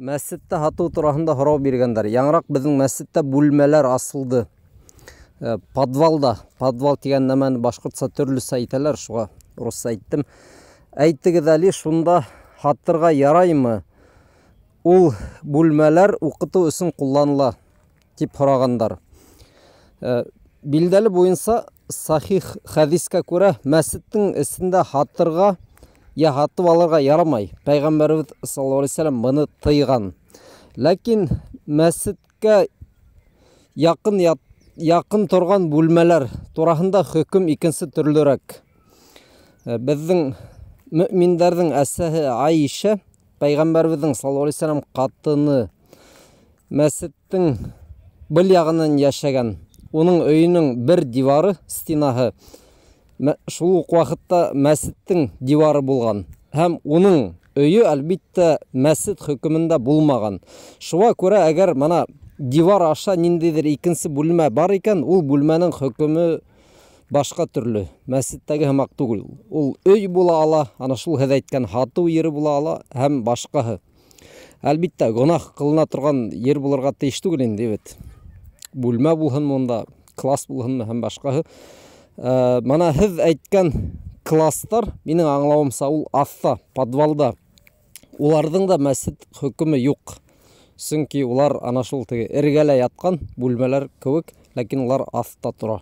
Мәсеттә һатыу тураһында һорау биргәндәр. Яңыраҡ беҙҙең мәсеттә бүлмәләр асылды. Подвалда, подвал тигән нәмәне башҡортса төрлөсә әйтәләр, шуға русса әйттем. Әйтегеҙ әле, шунда һатырға яраймы? Ул бүлмәләр уҡытыу өсөн ҡулланыла, тип һорағандар. Билдәле буйынса, сахих хәдискә күрә, мәсеттең эсендә һатырға йә һатып алырға ярамай. Пәйғәмбәребеҙ саллаллаһу алейһи вәсәләм быны тыйған. Ләкин мәсеткә яҡын торған бүлмәләр тураһында хөкөм икенсе төрлөрәк. Беҙҙең мөминдәрҙең әсәһе Аиша, пәйғәмбәребеҙҙең саллаллаһу алейһи вәсәләм ҡатыны, мәсеттең был яғынан йәшәгән. Уның өйөнөң бер дивары, стенаһы, шул уҡ ваҡытта мәсеттең дивары булған. Һәм уның өйө, әлбиттә, мәсет хөкөмөндә булмаған. Шуға күрә, әгәр мына дивар аша ниндәйҙер икенсе бүлмә бар икән, ул бүлмәнең хөкөмө башҡа төрлө. Мәсеттәге һымаҡ түгел. Ул өй була ала, ана шул һеҙ әйткән һатыу ере була ала һәм башҡаһы. Әлбиттә, гонаһ ҡылына торған ер булырға тейеш түгел инде бит. Бүлмә булһын монда, класс булһын һәм башҡаһы. Мына һеҙ әйткән класстар, минең аңлауымса, ул аҫта, подвалда. Уларҙың да мәсет хөкөмө юҡ. Сөнки улар ана шул теге эргәлә ятҡан бүлмәләр кеүек, ләкин улар аҫта тора.